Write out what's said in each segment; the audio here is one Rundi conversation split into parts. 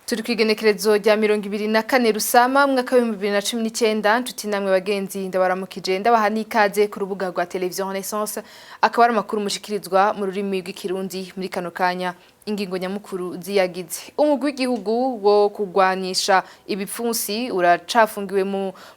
Turi kw'igenekerezo rya 24 Rusama mwaka w'2019. Nshuti namwe bagenzi, ndabaramukije, ndabaha n'ikaze ku rubuga rwa Televiziyo Renaissance. Akaba ari amakuru mushikirizwa mu rurimi rw'Ikirundi muri kano kanya. Ingingo nyamukuru ziyagize: umugwi w'igihugu wo kurwanisha ibipfunsi uracafungiwe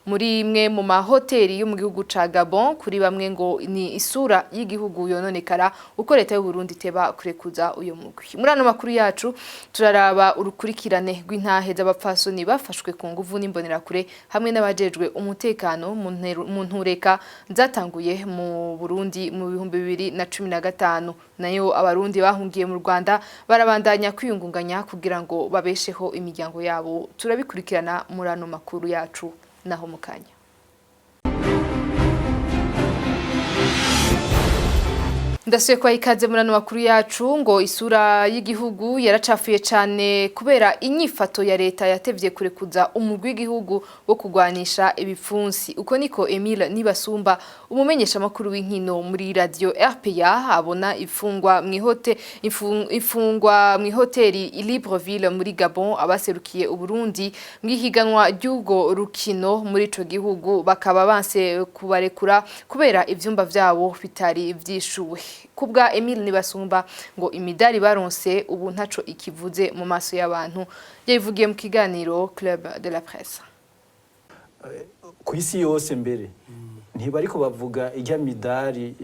muri imwe mu mahoteli yo mu gihugu ca Gabon. Kuri bamwe ngo ni isura y'igihugu yononekara uko leta y'u Burundi iteba kurekuza uyo mugwi. Muri ano makuru yacu turaraba urukurikirane rw'intahe z'abapfasoni bafashwe ku nguvu n'imbonerakure hamwe n'abajejwe umutekano mu ntureka zatanguye mu Burundi mu 2015. Nayo Abarundi bahungiye mu Rwanda barabandanya kwiyungunganya kugira ngo babesheho imiryango yabo. Turabikurikirana muri ano makuru yacu naho mukanya. Ndasuye kwa ikaze muri ano makuru yacu. Ngo isura y'igihugu yaracafuye cyane kubera inyifato ya leta yatevye kurekuza umugwi w'igihugu wo kurwanisha ibipfunsi. Uko niko Emile Nibasumba, umumenyesha makuru w'inkino muri radio RPA, abona ifungwa mw'ihoteli Libreville muri Gabon abaserukiye Uburundi mw'ihiganwa ry'urwo rukino muri ico gihugu, bakaba banse kubarekura kubera ivyumba vyabo bitari vyishuwe. Kubwa Emile Nibasumba, ngo imidari baronse ubu ntaco ikivuze mu maso y'abantu. Yabivugiye mu kiganiro Club de la Presse. Ku isi yose mbere ntibariko bavuga ijya midari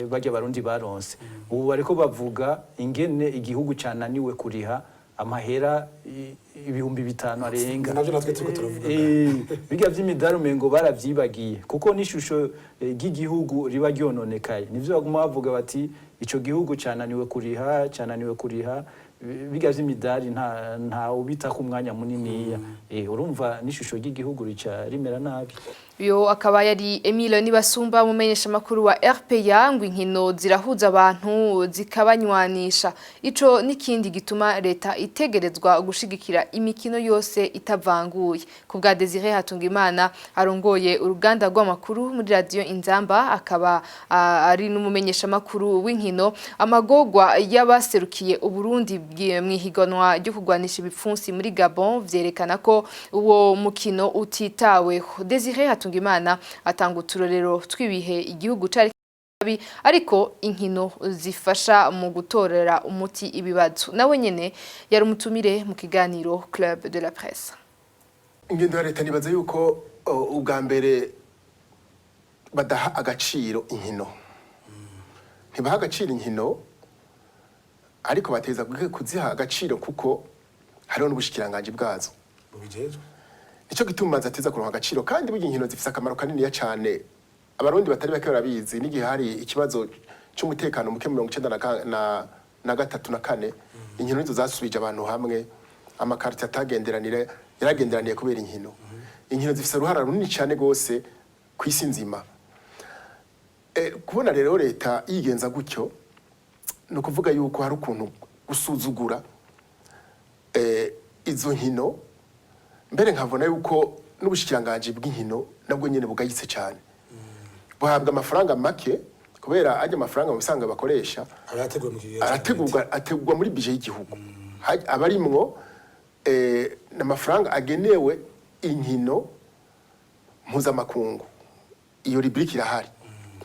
barya Barundi baronse. Ubu bariko bavuga ingene igihugu cananiwe kuriha amahera 5000 arenga. Navyo natwe turiko turavuga. Birya vy'imidari umengo baravyibagiye, kuko n'ishusho ry'igihugu riba ryononekaye. Nivyo baguma bavuga bati ico gihugu cananiwe kuriha, cananiwe kuriha. Birya vy'imidari nta ubitako umwanya muniniya. Urumva n'ishusho ry'igihugu rica rimera nabi. Uyo akaba yari Emile Nibasumba, umumenyesha makuru wa RPA. Ngo inkino zirahuza abantu, zikabanywanisha. Ico n'ikindi gituma leta itegerezwa gushigikira imikino yose itavanguye. Ku bwa Desire Hatungimana, arongoye uruganda rw'amakuru muri radio Inzamba, akaba ari n'umumenyesha makuru w'inkino, amagogwa y'abaserukiye Uburundi mw'ihiganwa ryo kurwanisha ibipfunsi muri Gabon vyerekana ko uwo mukino utitaweho. Desire Hatungimana atanga uturorero tw'ibihe igihugu cari nabi, ariko inkino zifasha mu gutorera umuti ibibazo. Nawe nyene yari umutumire mu kiganiro Club de la Presse. Ingendo ya leta, nibaza yuko ubwa mbere badaha agaciro inkino. Ntibaha agaciro inkino, ariko bateza kuziha agaciro kuko hariho n'ubushikiranganji bwazo bubijejwe. Nico gituma zateza kuronka agaciro. Kandi burya inkino zifise akamaro kaniniya cane, Abarundi batari bake barabizi. N'igihe hari ikibazo c'umutekano muke 93 na kane, inkino nizo zasubije abantu hamwe. Amakarti atagenderanire yaragenderaniye kubera inkino. Inkino zifise uruhara runini cane gose ku isi nzima. Kubona rero leta yigenza gutyo, ni ukuvuga yuko hari ukuntu gusuzugura izo nkino. Mbere nkabona yuko n'ubushikiranganji bw'inkino nabwo nyene bugayitse cyane, buhabwa amafaranga make, kubera ajya amafaranga mu bisanzwe bakoresha arateguwe mu kigega ca leta. Arategurwa, ategurwa muri budget y'igihugu. Aba arimwo n'amafaranga agenewe inkino mpuzamakungu. Iyo rubrique irahari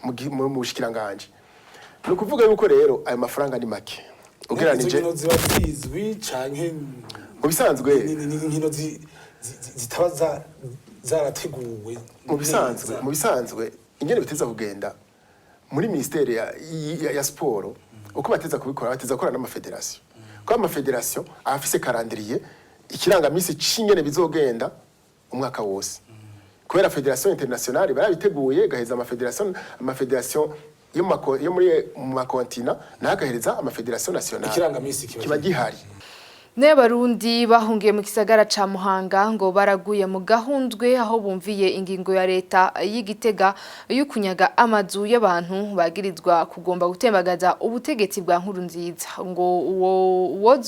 mu bushikiranganji. Ni ukuvuga yuko rero ayo mafaranga ni make Izo ugereranije. nkino ziba zizwi canke Mu bisanzwe ni inkino zitaba zarateguwe mu bisanzwe neza? Mu bisanzwe ingene biteza kugenda muri ministeri ya siporo, uko bateza kubikora, bateza gukora n'amafederasiyo, kuko amafederasiyo aba afise calendrier, ikirangamisi c'ingene bizogenda umwaka wose, kubera fédération internationale barabiteguye, igaheza amafederasiyo yo muri mu makontina, nayo agahereza amafederasiyo nationale. Ikirangamisi kiba kiba gihari. N'Abarundi bahungiye mu gisagara ca Muhanga ngo baraguye mu gahundwe aho bumviye ingingo ya leta y'Igitega yo kunyaga amazu y'abantu bagirizwa kugomba gutembagaza ubutegetsi bwa Nkurunziza. Ngo uwo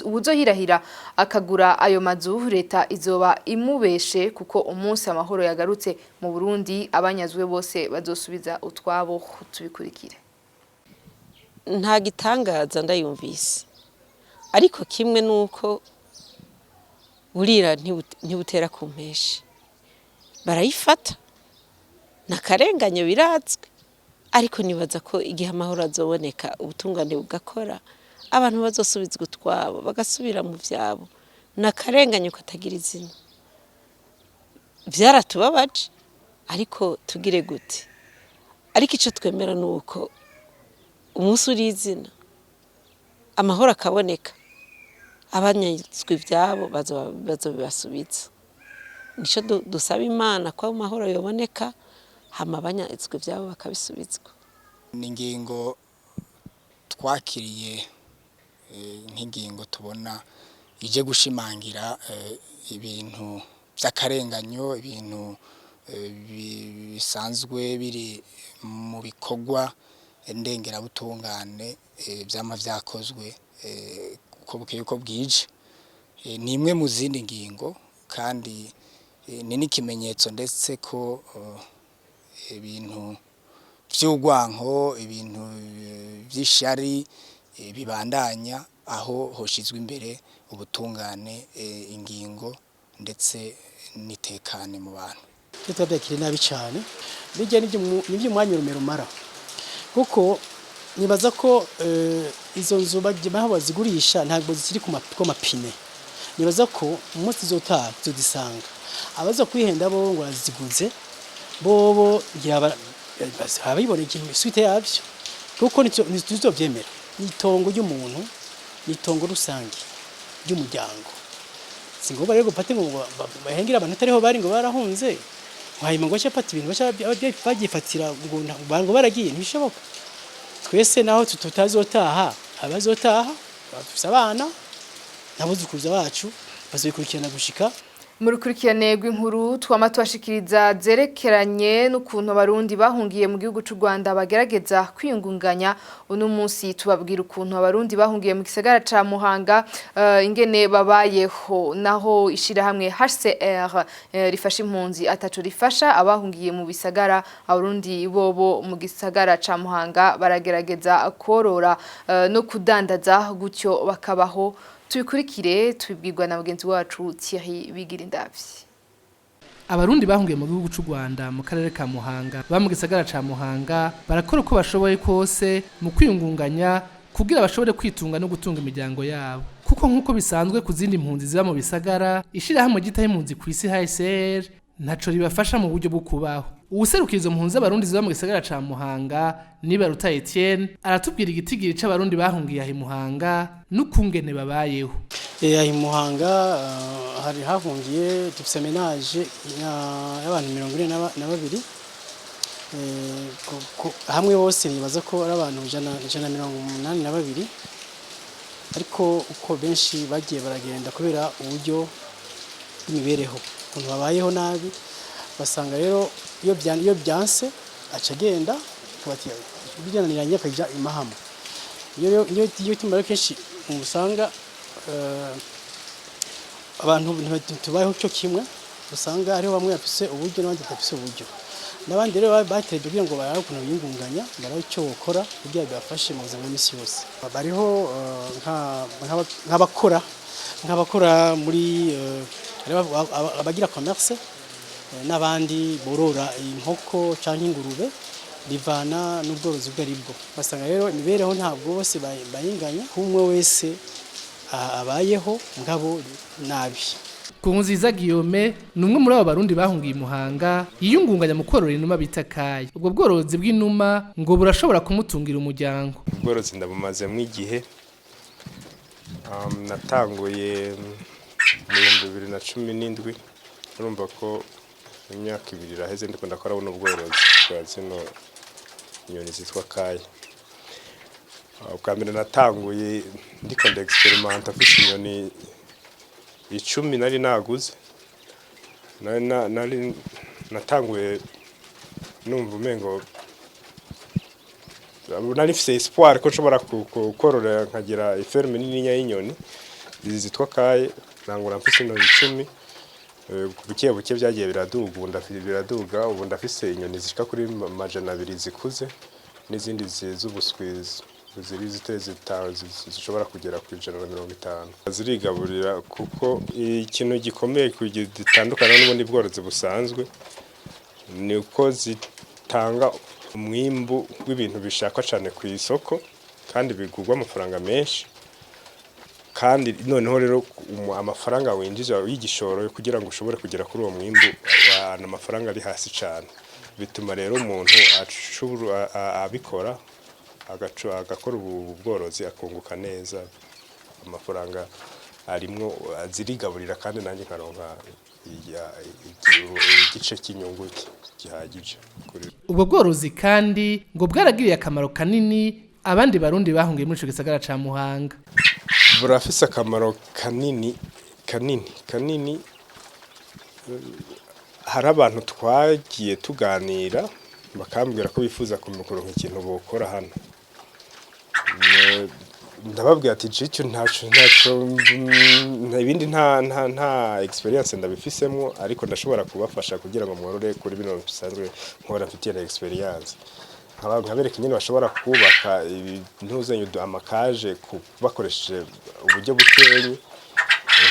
uwuzohirahira akagura ayo mazu, leta izoba imubeshe, kuko umunsi amahoro yagarutse mu Burundi abanyazwe bose bazosubiza utwabo. Tubikurikire. Nta gitangaza ndayumvise, ariko kimwe nuko Burira ntibutera ku mpeshi, barayifata n'akarenganyo, birazwi. Ariko nibaza ko igihe amahoro azoboneka, ubutungane bugakora, abantu bazosubizwa utwabo, bagasubira mu vyabo. N'akarenganyo katagira izina, vyaratubabaje, ariko tugire gute? Ariko ico twemera ni uko umunsi uri izina, amahoro akaboneka, abanyazwe ivyabo bazobibasubiza. Nico dusaba Imana, ko amahoro yoboneka, hama abanyazwe ivyabo bakabisubizwa. Ni ingingo twakiriye nk'ingingo tubona ije gushimangira ibintu by'akarenganyo, ibintu bisanzwe biri mu bikorwa ndengerabutungane vyama vyakozwe uko bukeye uko bwije. Ni imwe mu zindi ngingo, kandi ni n'ikimenyetso ndetse ko ibintu vy'urwanko, ibintu vy'ishari bibandanya, aho hoshizwe imbere ubutungane, ingingo ndetse n'itekane mu bantu. Twe twabyakiriye nabi cyane. Bijya n'ibyo umwanya urumero umara, kuko nibaza ko izo nzu baho bazigurisha ntabwo zikiri ku mapine. Nibaza ko umunsi zizotaha tuzisanga abaza kwihenda bo ngo baziguze bobo ngira babiboneye suite yabyo, kuko ntituzobyemera. Ni itongo ry'umuntu, ni itongo rusange ry'umuryango. Si ngombwa rero gufata ngo bahengere abantu atariho bari, ngo barahunze, hanyuma ngo bace bafata ibintu bace babyifatira ngo baragiye. Ntibishoboka. Twese naho tutazotaha, abazotaha bafise abana n'abuzukuruza bacu bazobikurikirana gushika. Mu rukurikirane rw'inkuru twama tubashikiriza zerekeranye n'ukuntu Abarundi bahungiye mu gihugu c'u Rwanda bagerageza kwiyungunganya, uno munsi tubabwira ukuntu Abarundi bahungiye mu gisagara ca Muhanga ingene babayeho, naho ishirahamwe HCR rifasha impunzi ataco rifasha abahungiye mu bisagara. Abarundi bobo mu gisagara ca Muhanga baragerageza korora no kudandaza, gutyo bakabaho. Tubikurikire, tubibwirwa na mugenzi wacu Thierry Bigirindavyi. Abarundi bahungiye mu gihugu c'u Rwanda mu karere ka Muhanga, ba mu gisagara ca Muhanga, barakora uko bashoboye kose mu kwiyungunganya kugira bashobore kwitunga no gutunga imiryango yabo, kuko nk'uko bisanzwe ku zindi mpunzi ziba mu bisagara, ishirahamwe ryitaho impunzi ku isi HCR ntaco ribafasha mu buryo bwo kubaho. Uwuserukira izo mpunzi z'Abarundi ziba mu gisagara ca Muhanga, Nibaruta Etienne, aratubwira igitigiri c'Abarundi bahungiye aho i Muhanga n'ukungene babayeho. Aha i Muhanga hari hahungiye, dufise ménage y'abantu 42. Hamwe bose nibaza ko ari abantu 182, ariko uko benshi bagiye baragenda kubera uburyo bw'imibereho, ukuntu babayeho nabi, basanga rero iyo byanse aca agenda, akaba bijyananiranye akajya i Mahama. Iyo ituma rero kenshi usanga abantu tubayeho cyo kimwe, usanga hariho bamwe bafise uburyo n'abandi badafise uburyo, n'abandi rero batereje kugira ngo barabe ukuntu biyungunganya, barabe icyo bokora kugira bibafashe mu buzima bw'imisi yose. Bariho nk'abakora muri hariho abagira commerce n'abandi borora inkoko canke ingurube, bivana n'ubworozi ubwo ari bwo. Basanga rero imibereho ntabwo bose bayinganya, umwe wese abayeho ngabo nabi. Nkurunziza Guillaume ni umwe muri abo Barundi bahungiye i Muhanga, yiyungunganya mu korora inuma bita kayi. Ubwo bworozi bw'inuma ngo burashobora kumutungira umuryango. Ubworozi ndabumazemo igihe. Natanguye mu 2017, urumva ko imyaka 2 iraheze ndiko ndakora buno bworozi bwa zino nyoni zitwa kayi. Ubwa mbere natanguye ndiko ndexperimenta, mfise inyoni 10 nari naguze. Nari natanguye numva umengo nari mfise espoir ko nshobora korora nkagira iferme nininya y'inyoni izi zitwa kaye. Nangura mfise inyoni 10. Buke buke byagiye biraduga, ubu biraduga, ubu ndafise inyoni zishika kuri 200 zikuze n'izindi z'ubuswi. Ziri zite zishobora kugera ku 150. Zirigaburira kuko ikintu gikomeye gitandukana n'ubundi bworozi busanzwe ni uko zitanga umwimbu w'ibintu bishakwa cyane ku isoko kandi bigurwa amafaranga menshi. Kandi noneho rero amafaranga winjiza y'igishoro kugira ngo ushobore kugera kuri uwo mwimbu ni amafaranga ari hasi cyane. Bituma rero umuntu abikora agakora ubu bworozi akunguka neza. Amafaranga arimwo, azirigaburira, kandi nanjye nkaronka igice cy'inyungu gihagije kuri Ubwo bworozi kandi ngo bwaragiriye akamaro kanini abandi Barundi bahungiye muri ico gisagara ca Muhanga. Burafise akamaro kanini kanini kanini. Hari abantu twagiye tuganira bakambwira ko bifuza kuronka ikintu bokora hano. Ndababwira ati icyo ntaco nta ibindi, nta experience ndabifisemo, ariko ndashobora kubafasha kugira ngo mworore kuri bino bisanzwe nkora mfitiye na experience. Nkabereka ingene bashobora kubaka ibintu amakaje bakoresheje uburyo bukeyi.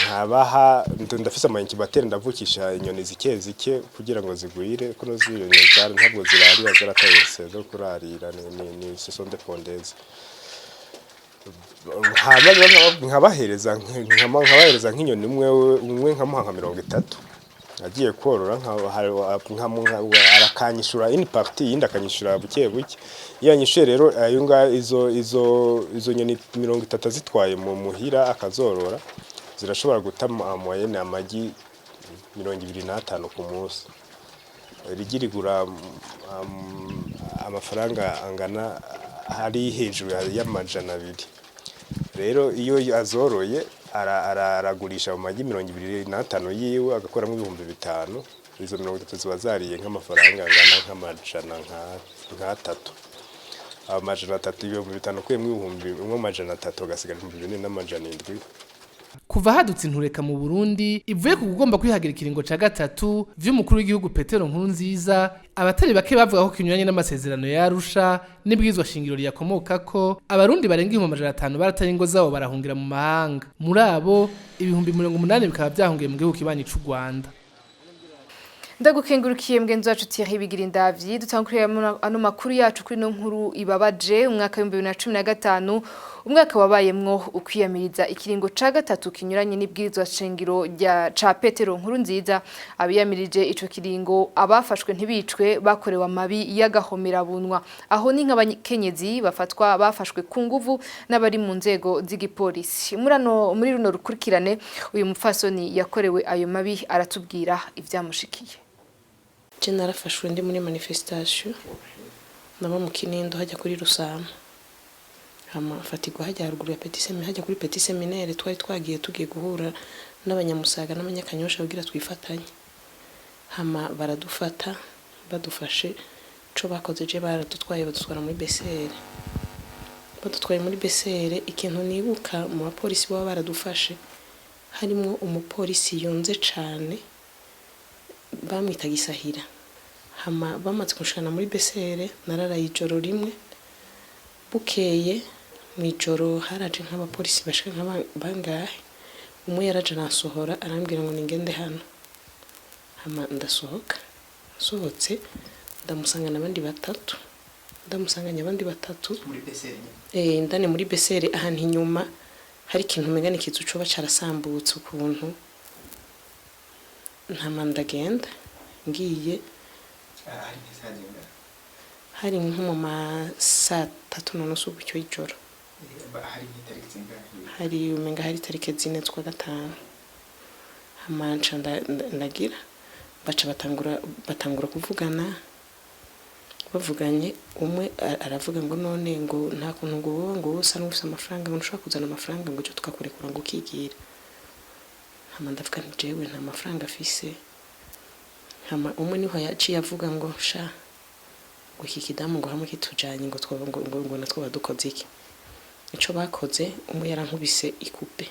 Nkabaha, ndafise ama incubateur, ndavukisha inyoni zike zike kugira ngo zigwire, kuno z'inyoni zari ntabwo zirarira, zarataye zo kurarira, ni ce sont des pondeuses. Hama rero nkabahereza nk'inyoni umwe umwe, nkamuha nka 30 agiye korora, arakanyishura une partie, iyindi akanyishura buke buke. Iyo yanyishuye rero ayo ngayo, izo nyoni 30 azitwaye mu muhira akazorora, zirashobora guta moyenne amagi 25 ku munsi. Rigi rigura amafaranga angana hari hejuru y'200. Rero iyo azoroye aragurisha mu magi 25 yiwe agakuramo 5000. Izo 30 ziba zariye nk'amafaranga angana nk'amajana nk'atatu, 300, 5000 ukuyemo 1300, agasigara 4700. Kuva hadutse intureka mu Burundi ivuye ku kugomba kwihagira ikiringo ca gatatu vy'umukuru w'igihugu Petero Nkurunziza, abatari bake bavuga ko kinyuranye n'amasezerano ya Arusha n'ibwirizwa shingiro riyakomokako, Abarundi barenga 500,000 barataye ingo zabo barahungira mu mahanga. Muri abo, 80,000 bikaba vyahungiye mu gihugu kibanyi c'u Rwanda. Ndagukengurukiye mgenzi wacu Thierry Bigirindavyi. Dutanguriye ano makuru yacu kuri no nkuru ibabaje. Umwaka wa 2015, umwaka wabayemwo ukwiyamiriza ikiringo ca gatatu kinyuranye n'ibwirizwa shingiro rya ca Petero Nkurunziza. Abiyamirije ico kiringo, abafashwe ntibicwe, bakorewe amabi y'agahomerabunwa. Aho ni nk'abakenyezi bafatwa bafashwe ku nguvu n'abari mu nzego z'igipolisi. Muri runo rukurikirane, uyu mupfasoni yakorewe ayo mabi aratubwira ivyamushikiye. Je narafashwe ndi muri manifestation, naba mu Kinindo hajya kuri Rusama, hama mfatirwa hajya haruguru ya Petit Séminaire, hajya kuri Petit Séminaire. Twari twagiye tugiye guhura n'Abanyamusaga n'Abanyakanyosha kugira twifatanye, hama baradufata. Badufashe, ico bakoze, je baradutwaye badutwara muri BCR. Badutwaye muri BCR, ikintu nibuka mu bapolisi baba baradufashe, harimwo umupolisi yonze cane bamwita Gisahira. Hama bamaze kunshikana muri BCR, nararaye ijoro rimwe. Bukeye mw'ijoro haraje nk'abapolisi bashika nka bangahe. Umwe yaraje aransohora, arambwira ngo ningende hano. Hama ndasohoka, nsohotse ndamusangana abandi batatu, ndamusanganye abandi batatu. Muri BCR? Indani muri BCR, ahantu inyuma hari ikintu umenga ni ikizu coba carasambutse ukuntu. Ntama ndagenda, ngiye Hari nk'isaha zingana? Hari nko mu ma saa 3 na nusu gutyo y'ijoro. Hari nk'itariki zingana? Hari umenga hari tariki 4 z'ukwa gatanu. Hama nca ndagira baca batangura kuvugana. Bavuganye, umwe aravuga ngo none ngo nta kuntu ngo wowe ngo wowe usa n'ufise amafaranga, ngo ntushobora kuzana amafaranga ngo ejo tukakurekura ngo ukigira. Hama ndavuga nti jewe nta mafaranga afise. Hama umwe niho yaciye avuga ngo sha, ngo iki kidamu ngo hamwe kitujanye ngo ngo natwo badukoze iki. Ico bakoze, umwe yarankubise ikupe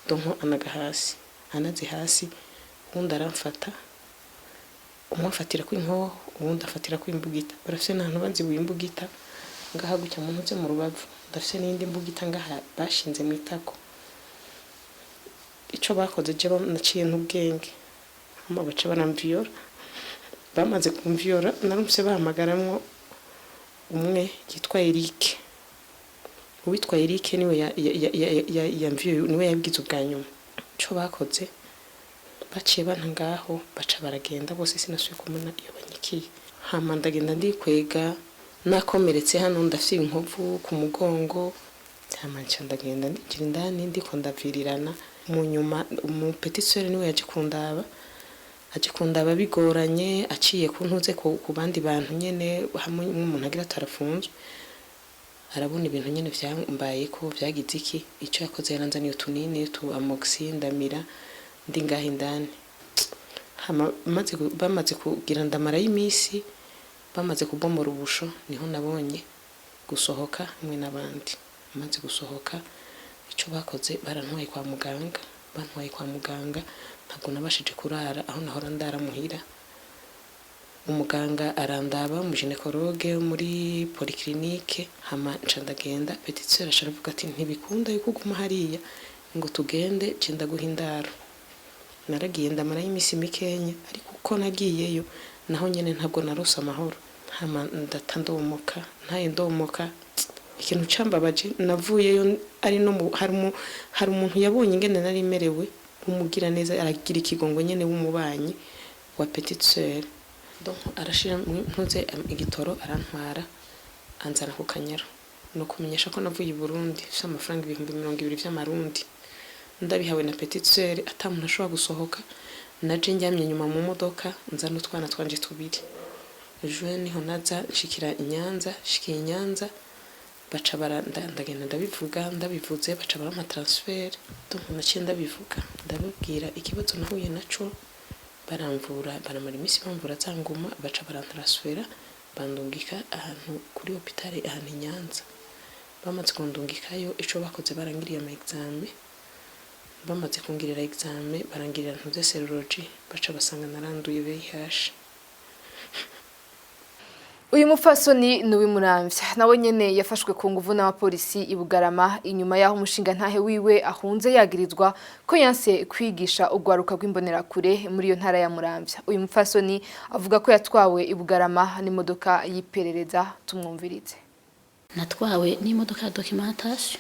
donko anaga hasi, anaze hasi, uwundi aramfata. Umwe afatira kw'inkoho, uwundi afatira kw'imbugita. Barafise n'ahantu bazibuye imbugita. Ngaha gutya mu ntuze mu rubavu ndafise n'iyindi mbugita ngaha bashinze mu itako. Ico bakoze, je naciye n'ubwenge, hama baca baramviyora. Bamaze kumviyora, narumvise bahamagaramwo umwe yitwa Eric. Uwitwa Eric niwe yamviyoye, niwe yabigize ubwa nyuma. Ico bakoze, baciye banta ngaho, baca baragenda bose, sinasubiye kubona iyo banyikiye. Hama ndagenda ndikwega, nakomeretse hano, ndafite inkovu ku mugongo. Hama nca ndagenda ndinjira indani, ndiko ndavirirana. Mu nyuma umu petite sœur niwe yaje kundaba, aje kundaba bigoranye, aciye ku ntuze ku bandi bantu nyene, hamwe n'umuntu agira atarafunzwe, arabona ibintu nyene vyambaye ko vyagize iki. Ico yakoze, yaranzaniye utunini tu amoxi, ndamira ndi ngaho indani. Hama bamaze kugira ndamarayo iminsi, bamaze kubomora ubusho, niho nabonye gusohoka hamwe n'abandi. Maze gusohoka, icyo bakoze, barantwaye kwa muganga. Bantwaye kwa muganga, ntabwo nabashije kurara aho nahora ndara muhira. Umuganga arandaba, umu gynécologue muri polyclinique. Hama nca ndagenda. Petite sœur aca aravuga ati: "Ntibikunda yuko uguma hariya, ngo tugende, nce ndaguha indaro." Naragiye, ndamarayo iminsi mikenya, ariko uko nagiyeyo naho nyene ntabwo narose amahoro. Hama ndata ndomoka, ntaye ndomoka. Ikintu cambabaje, navuyeyo ari no mu hari umuntu yabonye ingene nari merewe, w'umugira neza, aragira ikigongo nyene, w'umubanyi wa petite sœur. Donc arashira ntuze igitoro, arantwara, anzana ku Kanyaru. No kumenyesha ko navuye i Burundi mfise amafaranga 20,000 vy'amarundi, ndabihawe na petite sœur, ata muntu ashobora gusohoka. Naje njyamye nyuma mu modoka, nza n'utwana twanje tubiri. Ejo niho naza nshikira i Nyanza. Nshikiye i Nyanza, baca bara ndagenda ndabivuga. Ndabivuze, baca barampa transfert. Donc naciye ndabivuga, ndababwira ikibazo nahuye naco. Baramvura, baramara iminsi bamvura za nguma, baca barantransfera, bandungika ahantu kuri hôpital, ahantu i Nyanza. Bamaze kundungikayo, ico bakoze, barangiriye ama examen. Bamaze kungirira examen, barangirira ntuze sérologie, baca basanga naranduye VIH. Uyu mupfasoni ni uw'imuramvya, nawe nyene yafashwe ku nguvu n'abapolisi i Bugarama, inyuma y'aho umushinga ntahe wiwe ahunze, yagirizwa ko yanse kwigisha urwaruka rw'imbonerakure muri iyo ntara ya Muramvya. Uyu mupfasoni avuga ko yatwawe i Bugarama n'imodoka y'iperereza. Tumwumvirize. Natwawe n'imodoka ya documentation,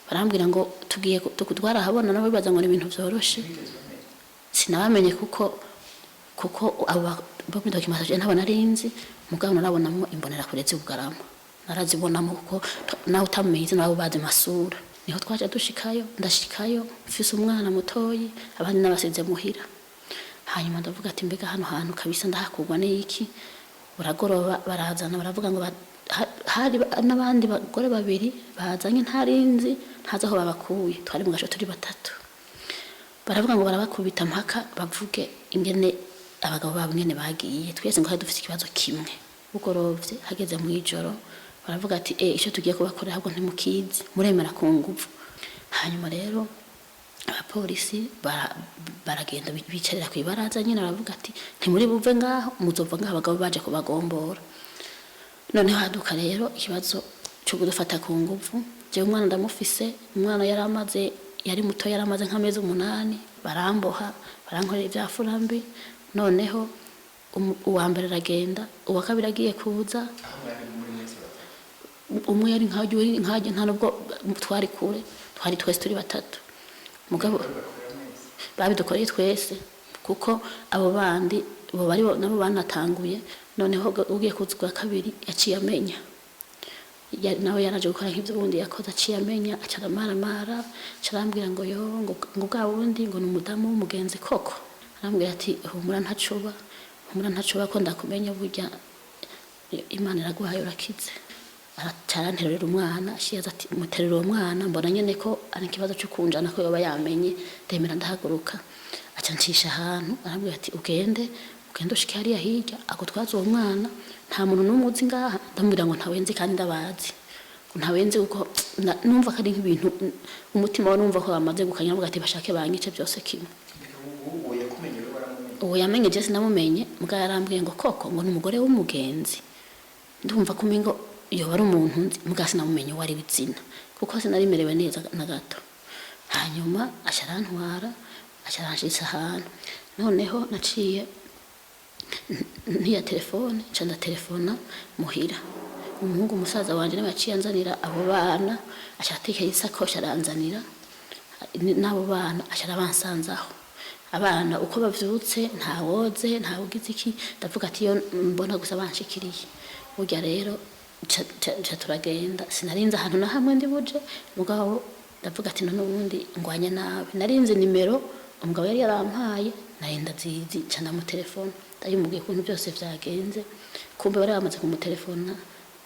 barambwira ngo tugiye twarahabona, nabo bibaza ngo ni ibintu vyoroshe. Sinabamenye kuko abo bo muri documentation ntabwo nari nzi, mugabo narabonamo imbonerakure z'Ubugarama, narazibonamo, kuko nawe utamenye izina nabo bazi masura. Niho twaje dushikayo. Ndashikayo mfise umwana mutoyi, abandi nabasize muhira. Hanyuma ndavuga ati: "Mbega hano hantu kabisa ndahakurwa n'iki?" Buragoroba, barazana, baravuga ngo hari n'abandi bagore babiri bazanye ntarinzi, ntazi aho babakuye. Twari mu gace turi batatu. Baravuga ngo barabakubita mpaka bavuge ingene abagabo babo ingene bagiye. Twese ngo hari dufite ikibazo kimwe. Bugorovye, hageze mu ijoro, baravuga ati: "Icyo tugiye kubakorera ahubwo ntimukizi, muremera ku nguvu." Hanyuma rero abapolisi baragenda bicarira ku ibaraza nyine, baravuga ati: "Ntimuri buve ngaho, muzova ngaho abagabo baje kubagombora." Noneho haduka rero ikibazo cyo kudufata ku nguvu. Jewe umwana ndamufise, umwana yari amaze, yari muto, yari amaze nk'amezi 8. Baramboha, barankorera ivyafura mbi. Noneho uwa mbere aragenda, uwa kabiri agiye kuza. Umwe yari nkajya, uri nkajya, nta nubwo twari kure, twari twese turi batatu. Mugabo babidukoreye twese, kuko abo bandi bo bari nabo banatanguye. Noneho ugiye kuza ubwa kabiri yaciye amenya. Nawe yaraje gukora nk'ibyo ubundi yakoze, aciye amenya, aca aramaramara, aca arambwira ngo: "Yo," ngo "bwa wundi," ngo "ni umudamu w'umugenzi koko." Arambwira ati: "Humura, ntacuba, humura, ntacuba, ko ndakumenya burya Imana iraguhaye, urakize." Aracaranterurira umwana, ashiye ati: "Muterura uwo mwana." Mbona nyene ko ari ikibazo cyo kunjana, ko yoba yamenye. Ndemera, ndahaguruka. Aca ncisha ahantu, arambwira ati: "Ugende, ugende, ushike hariya hirya, agutwaze uwo mwana. Nta muntu n'umwe uzi ngaha?" Ndamubwira ngo ntawe nzi kandi ndabazi, ngo ntawe nzi, kuko numva ko ari nk'ibintu umutima we numva ko bamaze gukanya, avuga ati: "Bashake banyice byose kimwe." Uwo yamenye, je sinamumenye, mbwa yarambwiye ngo koko ngo ni umugore w'umugenzi. Ndumva kumengo yoba ari umuntu nzi, muga sinamumenye uwo ari w'izina, kuko sinarimerewe neza na gato. Hanyuma aca arantwara, aca aranshitsa ahantu. Noneho naciye ntiya telefone, nca ndatelefona muhira. Umuhungu umusaza wanje niwe yaciye anzanira abo bana, aca atekera isakoshi aranzanira n'abo bana, aca arabansanzaho. Abana uko bavyutse, ntawoze, ntawugize iki, ndavuga ati iyo mbona gusa banshikiriye. Burya rero ca turagenda, sinarinze ahantu na hamwe ndi buje, mugabo ndavuga ati none ubundi ngwanye nabi. Narinze nimero umugabo yari yarampaye, nari ndazizi, nca ndamutelefona, ndabimubwiye ukuntu byose vyagenze. Kumbe bari bamaze kumutelefona,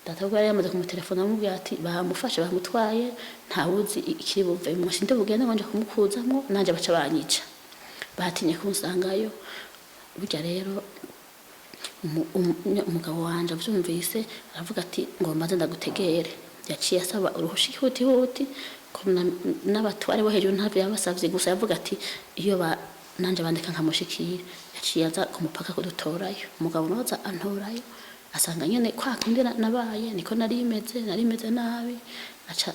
data ubwo yari yamaze kumutelefona amubwira ati bamufashe, bamutwaye, ntawuzi ikiri buvemwo, sindi bugende ngo nje kumukuzamwo, nanje baca banyica, batinye kunsangayo. Burya rero umugabo wanje avyumvise aravuga ati ngo maze ndagutegere. Yaciye asaba uruhusha ihutihuti ko n'abatware bo hejuru ntavyo yabasavye, gusa yavuga ati iyo ba nanje bandeka nkamushikira. Yaciye aza ku mupaka kudutorayo, umugabo nawe aza antorayo, asanga nyene kwa kundi nabaye niko nari meze, nari meze nabi. Aca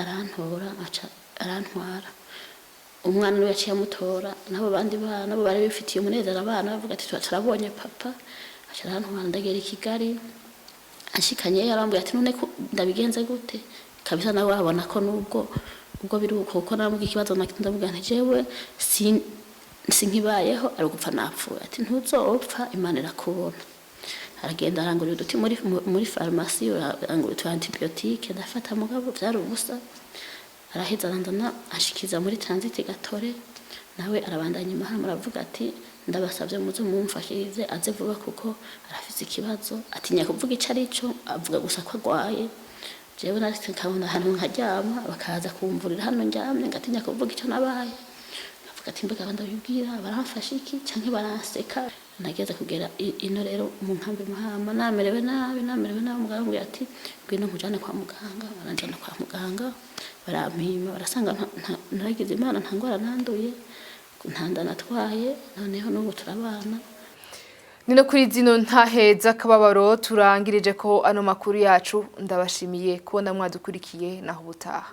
arantora, aca arantwara. Umwana niwe yaciye amutora, n'abo bandi bana bo bari bifitiye umunezero, abana bavuga ati turabonye papa. Aca arantwara, ndagera i Kigali. Anshikanye yarambwiye ati none ko ndabigenze gute kabisa, nawe urabona ko nubwo ubwo biri uko, kuko naramubwiye ikibazo ndamubwira nti jewe sinkibayeho, ari ugupfa napfuye. Ati ntuzopfa, Imana irakubona. Aragenda arangurira uduti muri farumasi, arangurira utu antibiyotike, ndafata, mugabo vyari ubusa. Araheza aranzana, ashikiza muri transit Gatore, nawe arabandanya imahama, aravuga ati ndabasavye muze mumfashirize aze vuba kuko arafise ikibazo. Atinya kuvuga ico arico, avuga gusa ko agwaye. Jewe naretse nkabona ahantu nkaryama, bakaza kumvurira hano ndyamye, ngatinya kuvuga ico nabaye. Ndavuga ati mbega ndabibwira baramfasha iki canke baranseka. Nageze kugera ino rero mu nkambi Mahama, namerewe nabi, namerewe nabi. Umugabo ambwira ati ngwino nkujane kwa muganga. Baranjana kwa muganga, barampima, barasanga naragize Imana nta ngwara nanduye, nta nda natwaye. Noneho n'ubu turabana. Ni no kuri zino ntaheza akababaro turangirije ko ano makuru yacu. Ndabashimiye kubona mwadukurikiye, naho ubutaha.